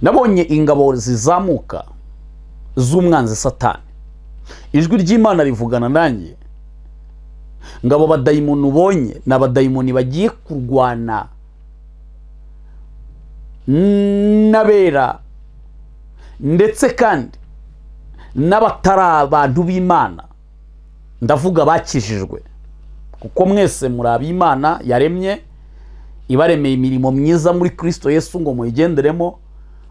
Nabonye ingabo zizamuka z'umwanzi Satani. Ijwi ry'Imana rivugana nanjye ngabo badayimoni ubonye n'abadayimoni bagiye kurwana n'abera ndetse kandi n'abatari abantu b'Imana, ndavuga bakijijwe, kuko mwese muri ab'Imana yaremye ibaremeye imirimo myiza muri Kristo Yesu ngo muyigenderemo.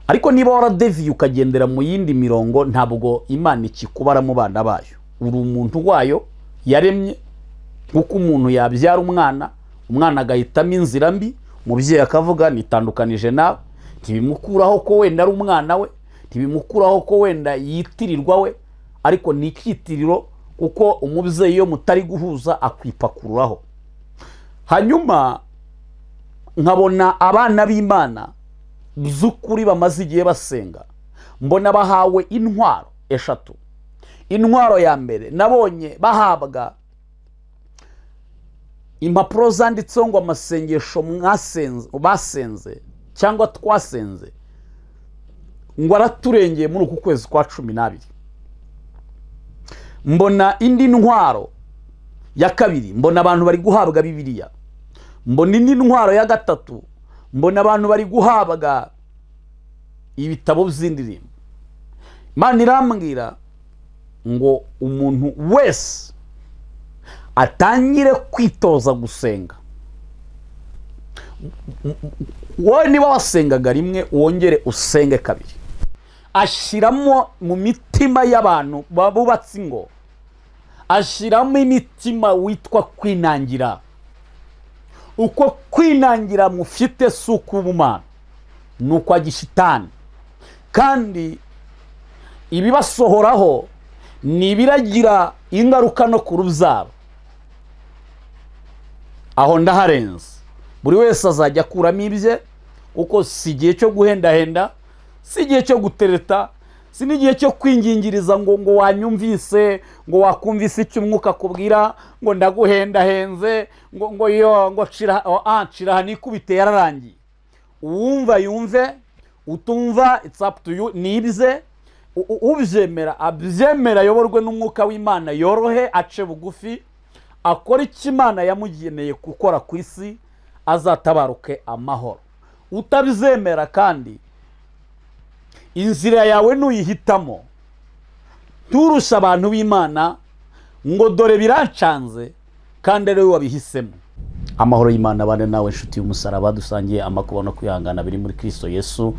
Ariko niba waradeviye ukagendera mu yindi mirongo, ntabwo Imana ikikubara mu bana bayo. Uri umuntu wayo yaremye, nkuko umuntu yabyara umwana, umwana agahitamo inzira mbi, umubyeyi akavuga nitandukanije nawe, ntibimukuraho ko wenda ari umwana we, ntibimukuraho ko wenda yitirirwa we, ariko ni icyitiriro kuko umubyeyi iyo mutari guhuza akwipakururaho. Hanyuma nkabona abana b'Imana by'ukuri bamaze igihe basenga, mbona bahawe intwaro eshatu. Intwaro ya mbere nabonye bahabwa impapuro zanditseho ngo amasengesho mwasenze, basenze cyangwa twasenze ngo araturengeye muri uku kwezi kwa 12. Mbona indi ntwaro ya kabiri, mbona abantu bari guhabwa Bibiliya. Mbona indi ntwaro ya gatatu, mbona abantu bari guhabwa ibitabo by'indirimbo. Imana irambwira ngo umuntu wese atangire kwitoza gusenga. Wowe niba wasengaga rimwe wongere usenge kabiri. Ashyiramo mu mitima y'abantu bubatse ingo, ashyiramo imitima witwa kwinangira. Uko kwinangira mufite si uk'ubumana, ni ukwa gishitani, kandi ibibasohoraho ni ibiragira ingaruka no ku rubyaro. Aho ndaharenze, buri wese azajya akuramo ibye, kuko si igihe cyo guhendahenda, si igihe cyo gutereta, si n'igihe cyo kwingingiriza ngo wanyumvise, ngo wakumvise icyo umwuka akubwira, ngo ndaguhendahenze, ngo yo ngo cira aha nikubite yararangiye. Uwumva yumve, utumva it's up to you, nibye. Ubyemera abyemera, ayoborwe n'umwuka w'Imana, yorohe, ace bugufi, akora icyo Imana yamugeneye gukora ku isi, azatabaruke amahoro. Utabyemera kandi inzira yawe nuyihitamo, nturusha abantu b'Imana ngo dore birancanze kandi ari wowe wabihisemo. Amahoro y'Imana abane nawe inshuti y'umusaraba, dusangiye amakuba no kwihangana biri muri Kristo Yesu.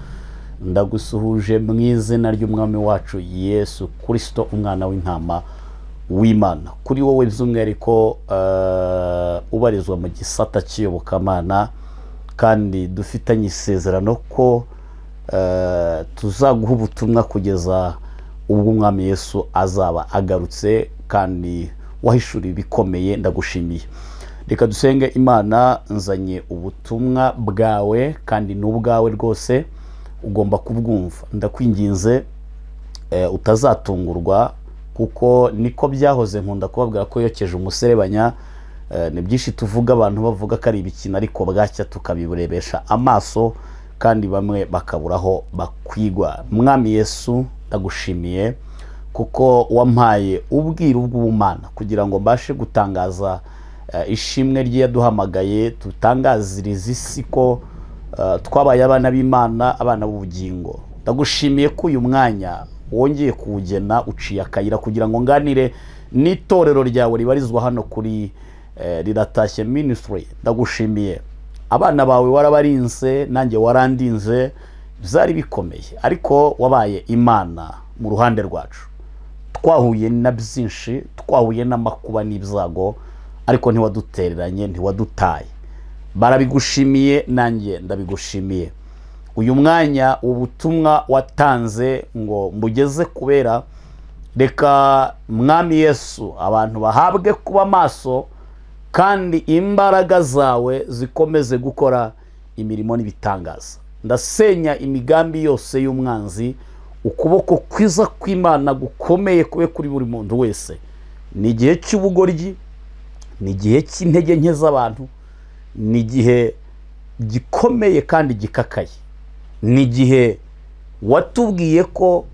Ndagusuhuje mu izina ry'Umwami wacu Yesu Kristo, umwana w'intama w'Imana. Kuri wowe by'umwihariko ubarizwa mu gisata cy'iyobokamana, kandi dufitanye isezerano ko tuzaguha ubutumwa kugeza ubwo Umwami Yesu azaba agarutse, kandi wahishuriye ibikomeye. Ndagushimiye. Reka dusenge Imana. Nzanye ubutumwa bwawe kandi n'ubwawe rwose ugomba kubwumva. Ndakwinginze utazatungurwa, kuko niko byahoze. Nkunda kubabwira ko yokeje umuserebanya. Ni byinshi tuvuga abantu bavuga ko ari ibikina, ariko bwacya tukabiburebesha amaso, kandi bamwe bakaburaho bakwigwa. Mwami Yesu, ndagushimiye kuko wampaye ubwiru bw'ubumana kugira ngo mbashe gutangaza ishimwe rye yaduhamagaye, tutangaziriza isi ko twabaye abana b'Imana, abana b'ubugingo. Ndagushimiye ko uyu mwanya wongeye kuwugena, uciye akayira kugira ngo nganire n'itorero ryawe ribarizwa hano kuri Riratashye Ministry. Ndagushimiye, abana bawe warabarinze, nanjye warandinze, byari bikomeye, ariko wabaye Imana mu ruhande rwacu. Twahuye na byinshi, twahuye n'amakuba n'ibyago, ariko ntiwadutereranye, ntiwadutaye. Barabigushimiye, nanjye ndabigushimiye. Uyu mwanya ubutumwa watanze ngo mbugeze kubera, reka Mwami Yesu abantu bahabwe kuba maso, kandi imbaraga zawe zikomeze gukora imirimo n'ibitangaza. Ndasenya imigambi yose y'umwanzi, ukuboko kwiza kw'Imana gukomeye kube kuri buri muntu wese. Ni igihe cy'ubugoryi, ni igihe cy'intege nke z'abantu, ni igihe gikomeye kandi gikakaye, ni igihe Watubwiye ko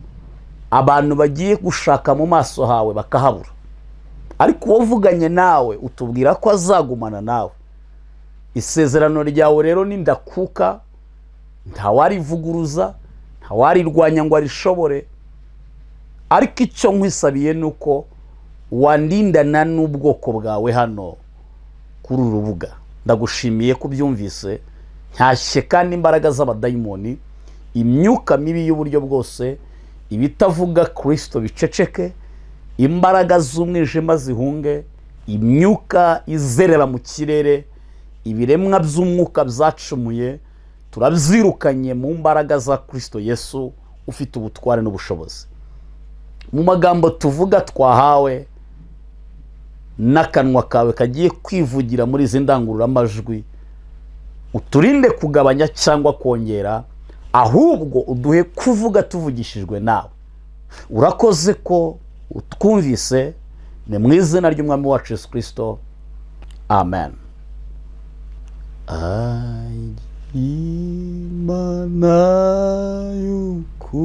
abantu bagiye gushaka mu maso hawe bakahabura, ariko uwavuganye nawe utubwira ko azagumana nawe. Isezerano ryawe rero ni ndakuka, ntawarivuguruza, ntawarirwanya ngo arishobore. Ariko icyo nkwisabiye ni uko wandindana n'ubwoko bwawe hano kuri uru rubuga. Ndagushimiye ko ubyumvise. Ntashye kandi imbaraga z'abadayimoni, imyuka mibi y'uburyo bwose, ibitavuga Kristo biceceke, imbaraga z'umwijima zihunge, imyuka izerera mu kirere, ibiremwa by'umwuka byacumuye turabyirukanye mu mbaraga za Kristo Yesu ufite ubutware n'ubushobozi. Mu magambo tuvuga twahawe n'akanwa kawe kagiye kwivugira muri izi ndangururamajwi, uturinde kugabanya cyangwa kongera, ahubwo uduhe kuvuga tuvugishijwe nawe. Urakoze ko utwumvise, ni mu izina ry'Umwami wacu Yesu Kristo, amen. Imana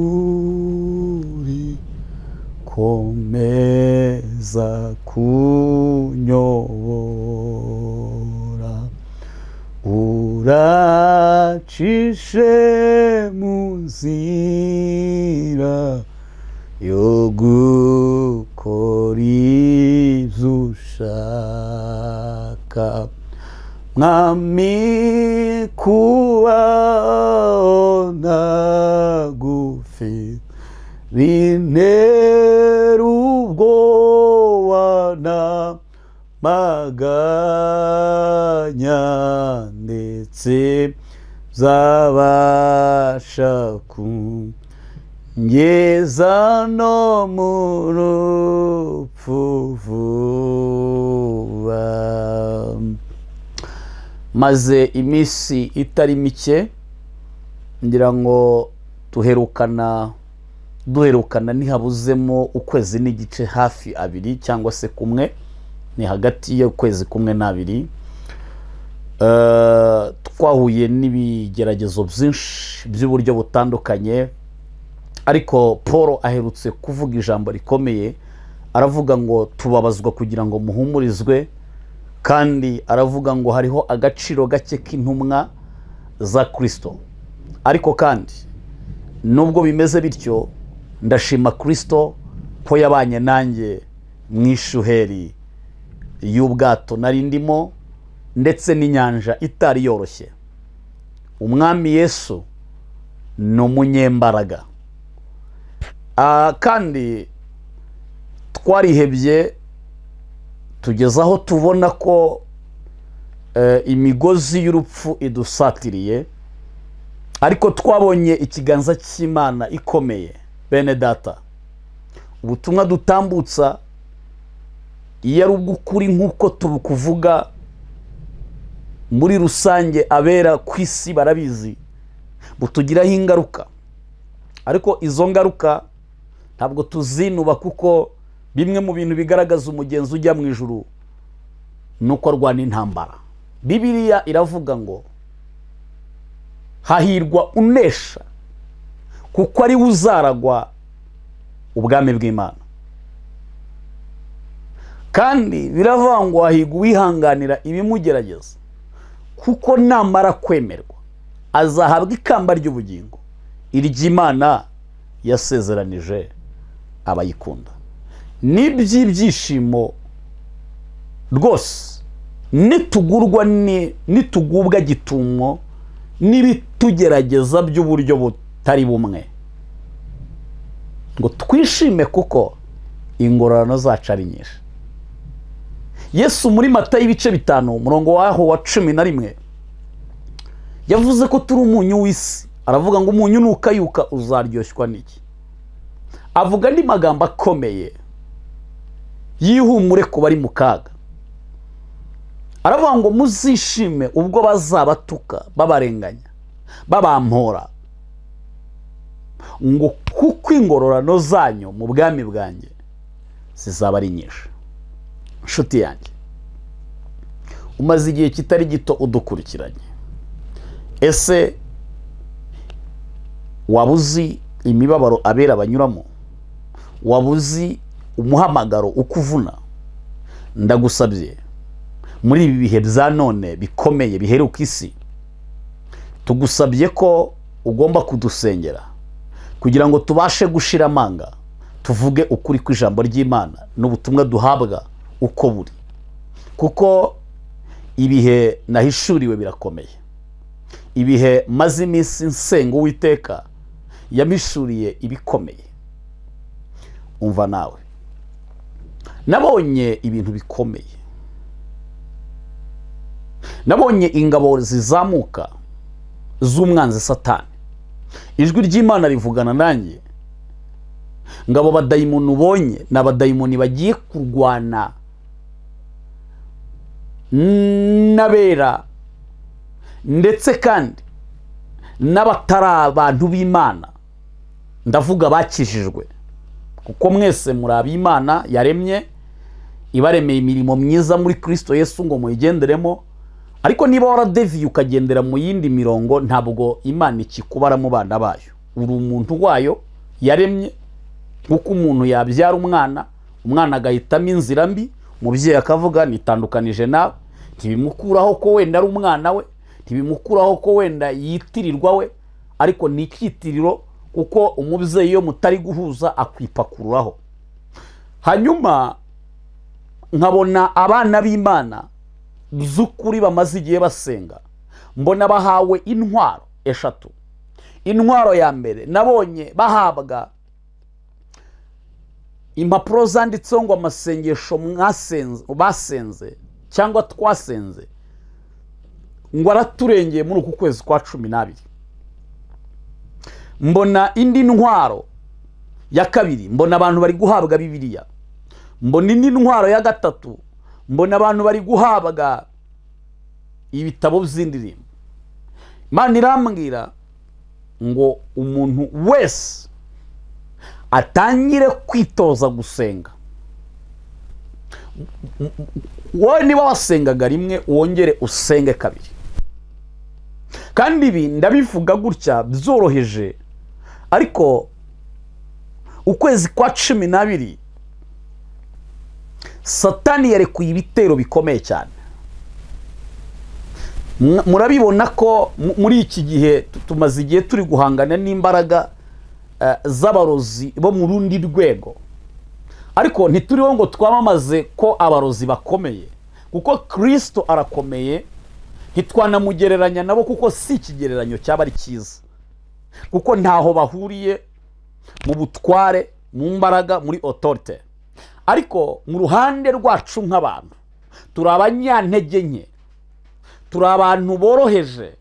y'ukuri komeza kunyobora, uracishe mu nzira yo gukora ibyo ushaka. Mwami kubona gufi bintera ubwoba n'amaganya, ndetse zabasha kungeza no mu rupfu vuba. Maze iminsi itari mike ngira ngo duherukana ntihabuzemo ukwezi n'igice, hafi abiri cyangwa se kumwe, ni hagati y'ukwezi kumwe n'abiri. Twahuye n'ibigeragezo byinshi by'uburyo butandukanye, ariko Paul aherutse kuvuga ijambo rikomeye, aravuga ngo tubabazwa kugira ngo muhumurizwe, kandi aravuga ngo hariho agaciro gake k'intumwa za Kristo. Ariko kandi nubwo bimeze bityo, ndashima Kristo ko yabanye nanjye mu ishuheri y'ubwato nari ndimo, ndetse n'inyanja itari yoroshye. Umwami Yesu ni umunyembaraga. Kandi twarihebye tugeze aho tubona ko imigozi y'urupfu idusatiriye, ariko twabonye ikiganza cy'Imana ikomeye. Bene data, ubutumwa dutambutsa iyo ari ubw'ukuri nk'uko tubukuvuga muri rusange, abera ku isi barabizi, butugiraho ingaruka. Ariko izo ngaruka ntabwo tuzinuba, kuko bimwe mu bintu bigaragaza umugenzi ujya mu ijuru nuko arwana intambara. Bibiliya iravuga ngo hahirwa unesha, kuko ari we uzaragwa ubwami bw'Imana. Kandi biravuga ngo hahirwa uwihanganira ibimugerageza, kuko namara kwemerwa azahabwa ikamba ry'ubugingo iry'Imana yasezeranije abayikunda. N'iby'ibyishimo rwose nitugurwa nitugubwa gitumo n'ibitugerageza by'uburyo butari bumwe, ngo twishime kuko ingororano zacu ari nyinshi. Yesu muri Matayo ibice 5 umurongo waho wa 11 yavuze ko turi umunyu w'isi. Aravuga ngo umunyu nukayuka uzaryoshwa n'iki? Avuga andi magambo akomeye yihumure ku bari mu kaga. Aravuga ngo muzishime ubwo bazabatuka, babarenganya, babampora, ngo kuko ingororano zanyu mu bwami bwanjye zizaba ari nyinshi. Nshuti yanjye, umaze igihe kitari gito udukurikiranye, ese waba uzi imibabaro abera banyuramo, waba uzi umuhamagaro ukuvuna, ndagusabye muri ibi bihe bya none bikomeye biheruka isi, tugusabye ko ugomba kudusengera kugira ngo tubashe gushira amanga, tuvuge ukuri kw'ijambo ry'Imana n'ubutumwa duhabwa uko buri, kuko ibihe nahishuriwe birakomeye. Ibihe maze iminsi nsenga Uwiteka yamishuriye ibikomeye. Umva nawe, nabonye ibintu bikomeye, nabonye ingabo zizamuka z'umwanzi Satani. Ijwi ry'Imana rivugana nanjye ngabo badayimoni ubonye ni abadayimoni bagiye kurwana n'abera, ndetse kandi n'abatari abantu b'Imana, ndavuga bakijijwe, kuko mwese muri ab'Imana yaremye, ibaremeye imirimo myiza muri Kristo Yesu ngo muyigenderemo. Ariko niba waradeviye ukagendera mu yindi mirongo, ntabwo Imana ikikubara mu bana bayo. Uri umuntu wayo yaremye, nkuko umuntu yabyara umwana, umwana agahitamo inzira mbi, umubyeyi akavuga nitandukanije nawe, ntibimukuraho ko wenda ari umwana we, ntibimukuraho ko wenda yitirirwa we, ariko ni icyitiriro, kuko umubyeyi iyo mutari guhuza akwipakururaho. Hanyuma nkabona abana b'Imana by'ukuri bamaze igihe basenga, mbona bahawe intwaro eshatu. Intwaro ya mbere nabonye bahabwa impapuro zanditseho ngo amasengesho mwasenze, basenze cyangwa twasenze, ngo araturengeye muri uku kwezi kwa 12. Mbona indi ntwaro ya kabiri, mbona abantu bari guhabwa Bibiliya. Mbona indi ntwaro ya gatatu, mbona abantu bari guhabwa ibitabo by'indirimbo. Imana irambwira ngo umuntu wese atangire kwitoza gusenga. Wowe niba wasengaga rimwe, wongere usenge kabiri. Kandi ibi ndabivuga gutya byoroheje, ariko ukwezi kwa 12 Satani yarekuye ibitero bikomeye cyane. Murabibona ko muri iki gihe tumaze igihe turi guhangana n'imbaraga z'abarozi bo mu rundi rwego, ariko ntituriho ngo twamamaze ko abarozi bakomeye, kuko Kristo arakomeye, ntitwanamugereranya nabo, kuko si ikigereranyo cyaba ari cyiza, kuko ntaho bahuriye mu butware, mu mbaraga, muri autorité. Ariko mu ruhande rwacu nk'abantu turi abanyantege nke, turi abantu boroheje,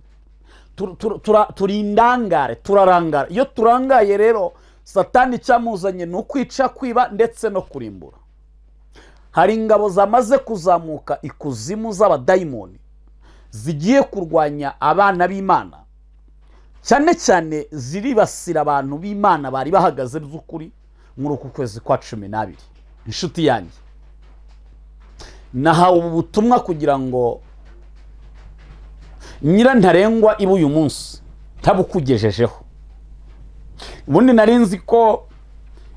turi indangare, turarangara. Iyo turangaye rero, Satani cyamuzanye ni ukwica, kwiba ndetse no kurimbura. Hari ingabo zamaze kuzamuka ikuzimu z'abadayimoni zigiye kurwanya abana b'Imana, cyane cyane ziribasira abantu b'Imana bari bahagaze by'ukuri muri uku kwezi kwa 12. Inshuti yanjye, nahawe ubu butumwa kugira ngo nyirantarengwa ibe uyu munsi ntabukugejejeho. Ubundi nari nzi ko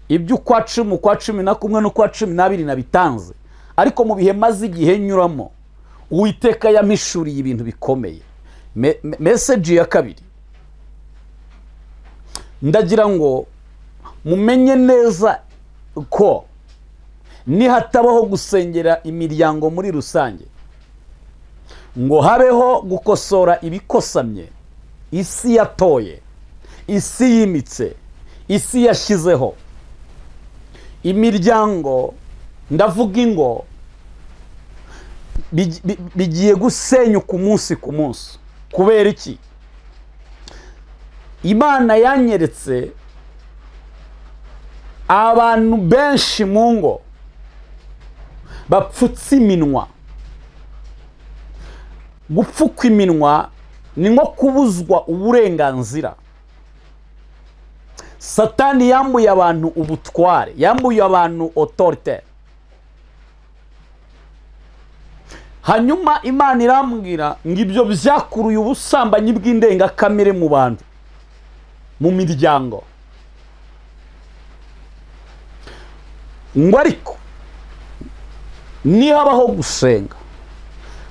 ibyo ukwa 10, ukwa 11 n'ukwa 12 nabitanze, ariko mu bihe maze igihe nyuramo, Uwiteka yampishuriye ibintu bikomeye. Message ya kabiri, ndagira ngo mumenye neza ko nihatabaho gusengera imiryango muri rusange, ngo habeho gukosora ibikosamye isi yatoye, isi yimitse, isi yashyizeho, imiryango, ndavuga ingo, bigiye gusenyuka umunsi ku munsi. Kubera iki? Imana yanyeretse abantu benshi mu ngo bapfutse iminwa. Gupfukwa iminwa ni nko kubuzwa uburenganzira. Satani yambuye abantu ubutware, yambuye abantu autorité. Hanyuma Imana irambwira ngo ibyo byakuruye ubusambanyi bw'indengakamere mu bantu, mu miryango. Ngo ariko nihabaho gusenga,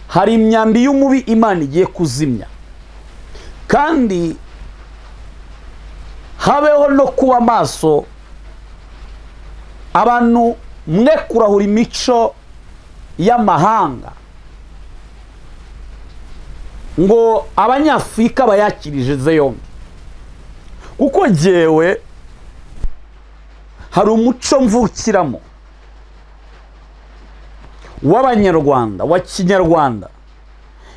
hari imyambi y'umubi Imana igiye kuzimya, kandi habeho no kuba maso. Abantu mwe kurahura imico y'amahanga ngo Abanyafurika bayakirije yombi, kuko jyewe hari umuco mvukiramo w'Abanyarwanda wa Kinyarwanda.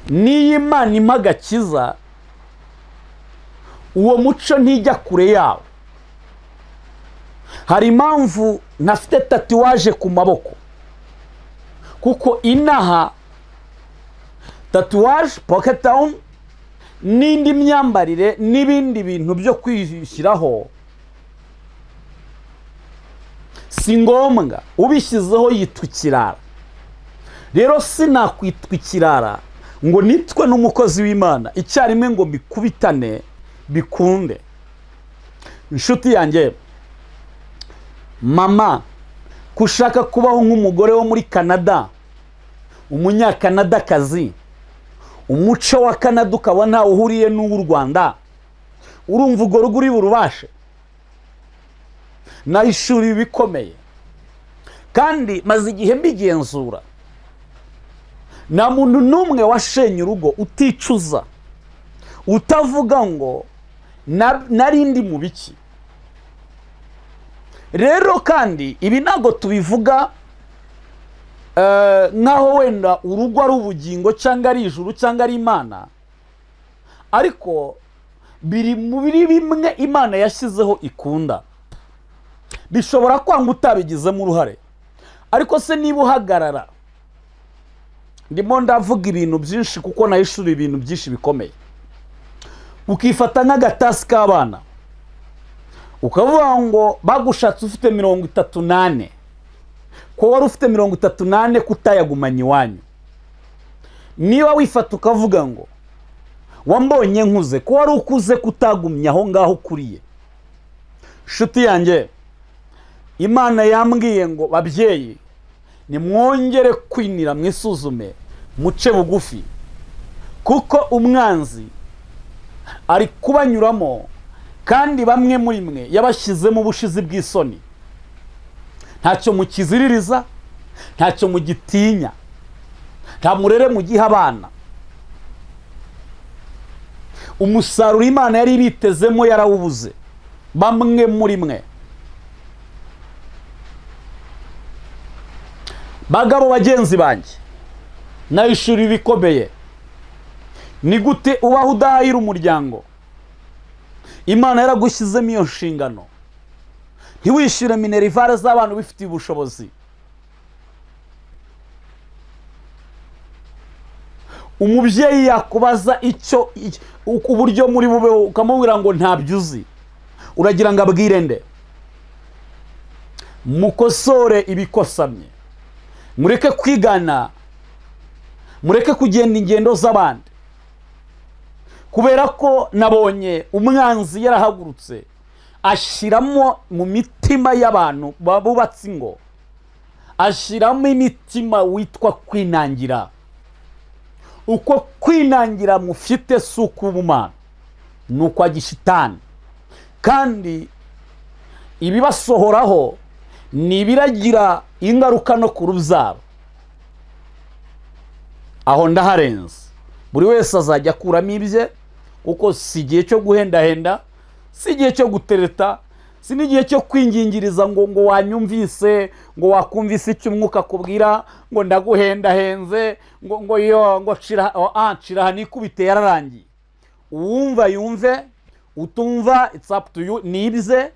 Niyo Imana impa agakiza, uwo muco ntijya kure yawo. Hari impamvu ntafite tatouage ku maboko, kuko inaha tatouage, pocket town n'indi myambarire n'ibindi bintu byo kwishyiraho si ngombwa, ubishyizeho yitwa ikirara. Rero sinakwitwa ikirara ngo nitwe n'umukozi w'Imana icyarimwe ngo mbikubitane bikunde. Inshuti yanjye mama, kushaka kubaho nk'umugore wo muri Canada, umunyakanadakazi, umuco wa Canada ukaba ntawe uhuriye n'uw'u Rwanda, urumva urwo rugo uri burubashe? Nahishuriwe ibikomeye kandi maze igihe mbigenzura. Nta muntu n'umwe washenye urugo uticuza, utavuga ngo narindi mu biki. Rero kandi ibi ntabwo tubivuga nkaho wenda urugo ari ubugingo cyangwa ari ijuru cyangwa ari Imana, ariko biri muri bimwe Imana yashyizeho ikunda. Bishobora kwanga utabigizemo uruhare, ariko se niba uhagarara, ndimo ndavuga ibintu byinshi kuko nahishura ibintu byinshi bikomeye, ukifata nk'agatasi k'abana ukavuga ngo bagushatse ufite 34, ko wari ufite 34 kutayagumanya iwanyu. Niba wifata ukavuga ngo wambonye nkuze, ko wari ukuze kutagumya aho ngaho ukuriye. Nshuti yanjye, Imana yambwiye ngo babyeyi nimwongere kwinira mwisuzume, muce bugufi, kuko umwanzi ari kubanyuramo, kandi bamwe muri mwe yabashyizemo ubushizi bw'isoni. Ntacyo mukiziririza, ntacyo mugitinya, nta murere mugiha abana. Umusaruro Imana yari bitezemo yarawubuze bamwe muri mwe. Bagabo bagenzi banjye, nahishura ibikomeye. Ni gute ubaho udahahira umuryango? Imana yaragushyizemo iyo nshingano. Ntiwishyure minerivare z'abantu bifitiye ubushobozi. Umubyeyi yakubaza icyo uburyo muri bubeho, ukamubwira ngo ntabyo uzi, uragira ngo abwire nde? Mukosore ibikosamye, mureke kwigana, mureke kugenda ingendo z'abandi, kubera ko nabonye umwanzi yarahagurutse ashyiramo mu mitima y'abantu bubatse ingo, ashyiramo imitima witwa kwinangira. Uko kwinangira mufite si uk'ubumana, ni ukwa gishitani, kandi ibibasohoraho ni ibiragira ingaruka no ku rubyaro. Aho ndaharenze, buri wese azajya akuramo ibye, kuko si igihe cyo guhendahenda, si igihe cyo gutereta, si n'igihe cyo kwingingiriza ngo wanyumvise, ngo wakumvise icyo umwuka akubwira, ngo ndaguhendahenze, ngo yo ngo nshira aha nikubite yararangiye. Uwumva yumve, utumva it's up to you, nibye.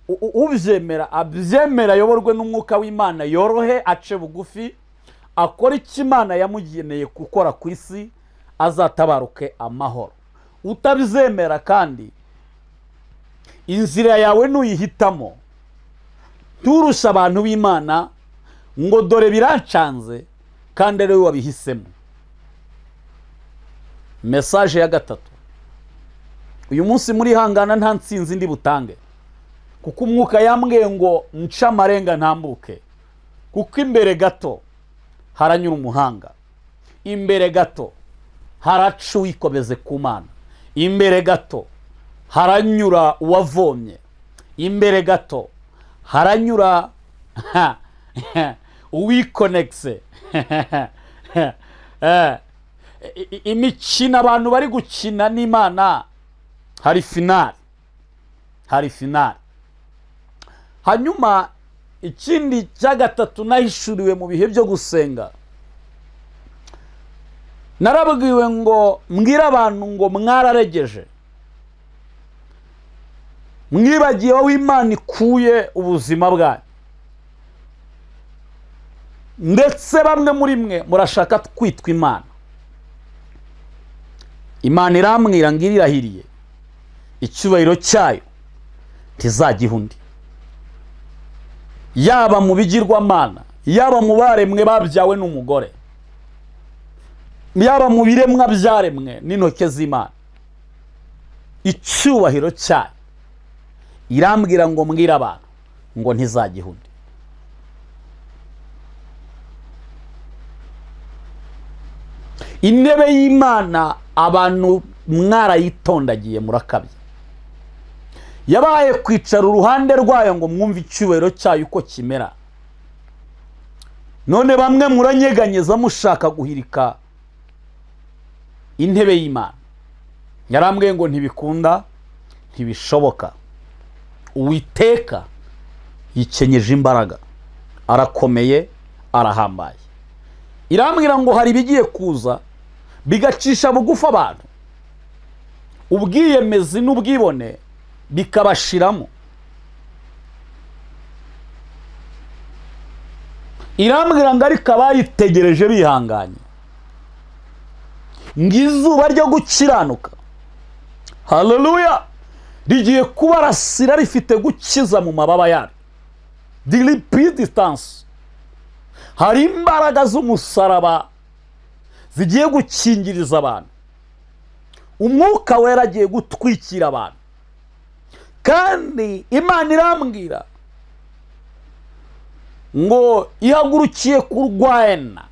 Ubyemera abyemera, ayoborwe n'umwuka w'Imana, yorohe, ace bugufi, akora icyo Imana yamugeneye gukora ku isi, azatabaruke amahoro. Utabizemera kandi inzira yawe nuyihitamo, nturusha abantu b'Imana ngo dore birancanze kandi ari wowe wabihisemo. Message ya gatatu, uyu munsi muri hangana nta nsinzi ndi butange, kuko umwuka yambwiye ngo nca amarenga ntambuke. Kuko imbere gato haranyura umuhanga, imbere gato haraca uwikomeze ku Mana, imbere gato haranyura uwavomye, imbere gato haranyura uwikonegise. Imikino abantu bari gukina n'Imana, hari finali, hari finali. Hanyuma ikindi cya gatatu nahishuriwe mu bihe byo gusenga, narabwiwe ngo mbwire abantu ngo mwararegeje, mwibagiwe aho Imana ikuye ubuzima bwanyu, ndetse bamwe muri mwe murashaka kwitwa Imana. Imana irambwira ngo irahiriye icyubahiro cyayo ntizagiha undi, yaba mu bigirwamana, yaba mu baremwe babyawe n'umugore, yaba mu biremwa byaremwe n'intoke z'Imana. Icyubahiro cyayo irambwira ngo mbwire abantu ngo ntizagiha undi. Intebe y'Imana abantu mwarayitondagiye murakabya, yabaye kwicara uruhande rwayo ngo mwumve icyubahiro cyayo uko kimera. None bamwe muranyeganyeza mushaka guhirika intebe y'Imana. Yarambwiye ngo ntibikunda, ntibishoboka. Uwiteka yikenyeje imbaraga, arakomeye, arahambaye. Irambwira ngo hari ibigiye kuza bigacisha bugufi abantu, ubwiyemezi n'ubwibone bikabashiramo. Irambwira ngo ariko abayitegereje bihanganye, ngo izuba ryo gukiranuka, haleluya, rigiye kubarasira rifite gukiza mu mababa yaryo. Dilipi distance, hari imbaraga z'umusaraba zigiye gukingiriza abantu, umwuka wera agiye gutwikira abantu. Kandi Imana irambwira ngo ihagurukiye kurwana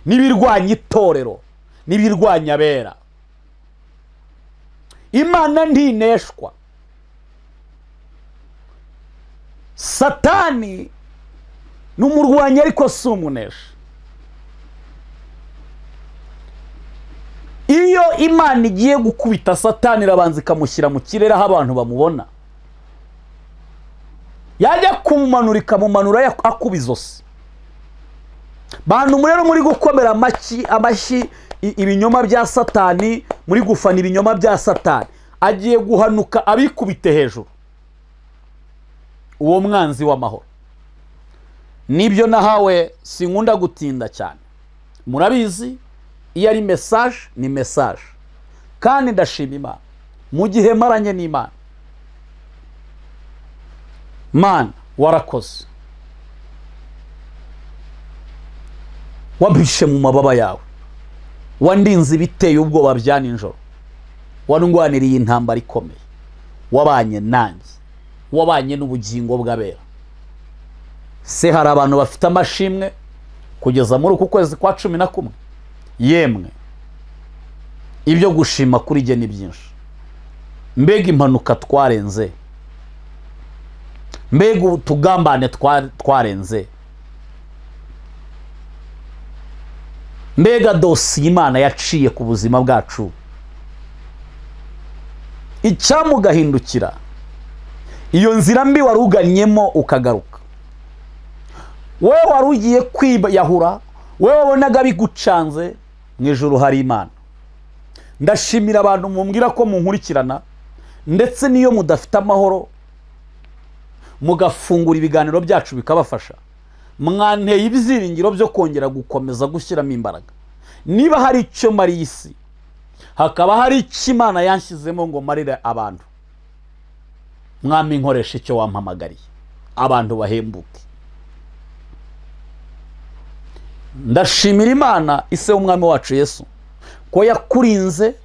n'ibirwanya itorero n'ibirwanya abera. Imana ntineshwa. Satani n'umurwanya ariko si umunesha. Iyo Imana igiye gukubita Satani irabanza ikamushyira mu kirere aho abantu bamubona, yajya kumumanura ikamumanura akuba izosi. Bantu rero muri gukomera amashyi ibinyoma bya Satani, muri gufana ibinyoma bya Satani, agiye guhanuka abikubite hejuru uwo mwanzi w'amahoro. Nibyo nahawe, sinkunda gutinda cyane, murabizi iyo ari message ni message. Kandi ndashima Imana mu gihe maranye n'Imana. Mana warakoze, wabishe mu mababa yawe, wandinze ibiteye ubwoba bya nijoro, warundwaniriye intambara ikomeye, wabanye nanjye, wabanye n'ubugingo bw'abera. Se hari abantu bafite amashimwe kugeza muri uku kwezi kwa 11. Yemwe ibyo gushima kuri jye ni byinshi. Mbega impanuka twarenze, mbega utugambane twarenze, mbega dosiye Imana yaciye ku buzima bwacu. Icyamugahindukira iyo nzira mbi waruganyemo ukagaruka, wowe wari ugiye kwiyahura, wowe wabonaga bigucanze, mu ijuru hari Imana. Ndashimira abantu mumbwira ko munkurikirana, ndetse niyo mudafite amahoro mugafungura ibiganiro byacu bikabafasha. Mwanteye ibyiringiro byo kongera gukomeza gushyiramo imbaraga. Niba hari icyo mari isi, hakaba hari icyo Imana yanshyizemo ngo marire abantu, mwami nkoresha icyo wampamagariye, abantu bahembuke. Ndashimira Imana ise w'umwami wacu Yesu ko yakurinze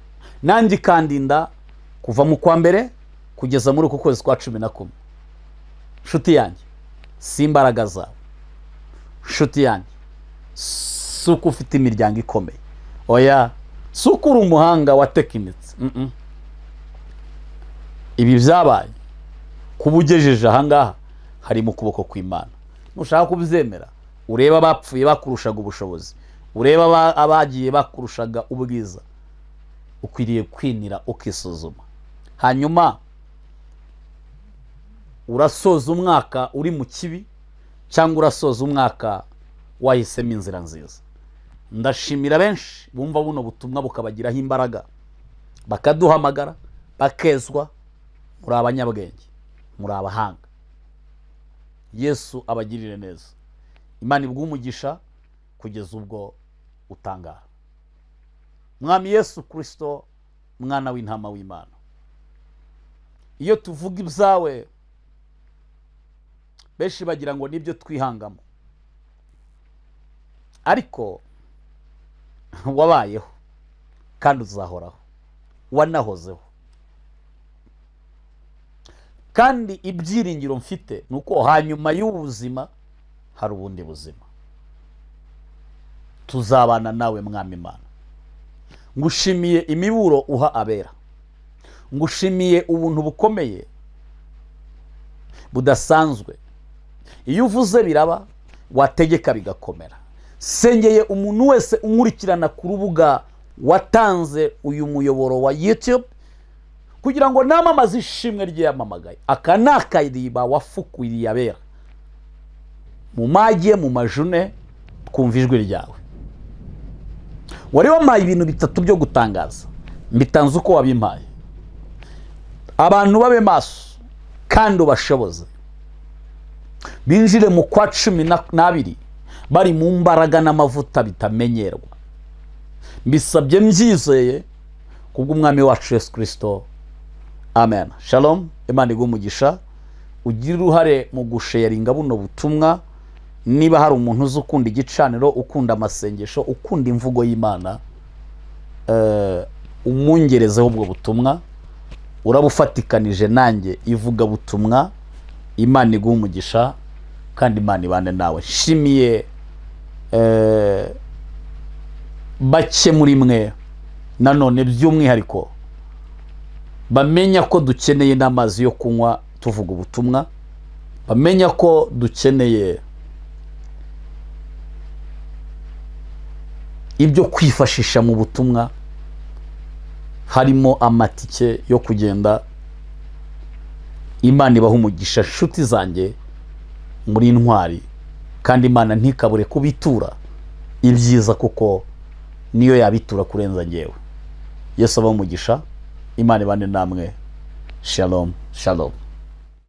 nanjye ikandinda kuva mu kwa mbere kugeza muri uku kwezi kwa 11. Nshuti yanjye, si imbaraga zawe, Nshuti yanjye, si uko ufite imiryango ikomeye, oya, si uko uri umuhanga watekinitse. Ibi byabaye kuba ugejeje ahangaha hari mu kuboko kw'Imana. Nushaka kubyemera, ureba abapfuye bakurushaga ubushobozi, ureba abagiye bakurushaga ubwiza, ukwiriye kwinira ukisuzuma. Hanyuma urasoza umwaka uri mu kibi cyangwa urasoza umwaka wahisemo inzira nziza. Ndashimira benshi bumva buno butumwa bukabagiraho imbaraga, bakaduhamagara, bakezwa. Muri abanyabwenge, muri abahanga. Yesu abagirire neza. Imana iguhe umugisha kugeza ubwo utangara. Mwami Yesu Kristo, mwana w'intama w'Imana, iyo tuvuga ibyawe benshi bagira ngo nibyo twihangamo, ariko wabayeho kandi uzahoraho, wanahozeho. Kandi ibyiringiro mfite nuko hanyuma y'ubuzima hari ubundi buzima. Tuzabana nawe Mwami Imana. Ngushimiye imiburo uha abera, ngushimiye ubuntu bukomeye budasanzwe. Iyo uvuze biraba, wategeka bigakomera. Sengeye umuntu wese unkurikirana ku rubuga watanze uyu muyoboro wa YouTube kugira ngo namamaze ishimwe ry'yamamagaye. Aka ni akariba wafukuye abera. Mu mage, mu majune, twumva ijwi ryawe. Wari wampaye ibintu bitatu byo gutangaza, mbitanze uko wabimpaye. Abantu babe maso kandi ubashoboze, binjire mu kwa 12 bari mu mbaraga n'amavuta bitamenyerwa. Mbisabye mbyizeye kubw'Umwami wacu Yesu Kristo, amen. Shalom. Imana iguhe umugisha. Ugire uruhare mu gusharinga buno butumwa. Niba hari umuntu uzi ukunda igicaniro, ukunda amasengesho, ukunda imvugo y'Imana, umungerezeho ubwo butumwa. Urabufatikanije nanjye ivuga butumwa. Imana iguhe umugisha kandi Imana ibane nawe. Nshimiye bake muri mwe nanone by'umwihariko bamenya ko dukeneye n'amazi yo kunywa tuvuga ubutumwa, bamenya ko dukeneye ibyo kwifashisha mu butumwa, harimo amatike yo kugenda. Imana ibaha umugisha nshuti zanjye, muri intwari, kandi Imana ntikabure kubitura ibyiza kuko niyo yabitura kurenza ngewe. Yesu abahe umugisha. Imana ibane namwe. Shalom, shalom.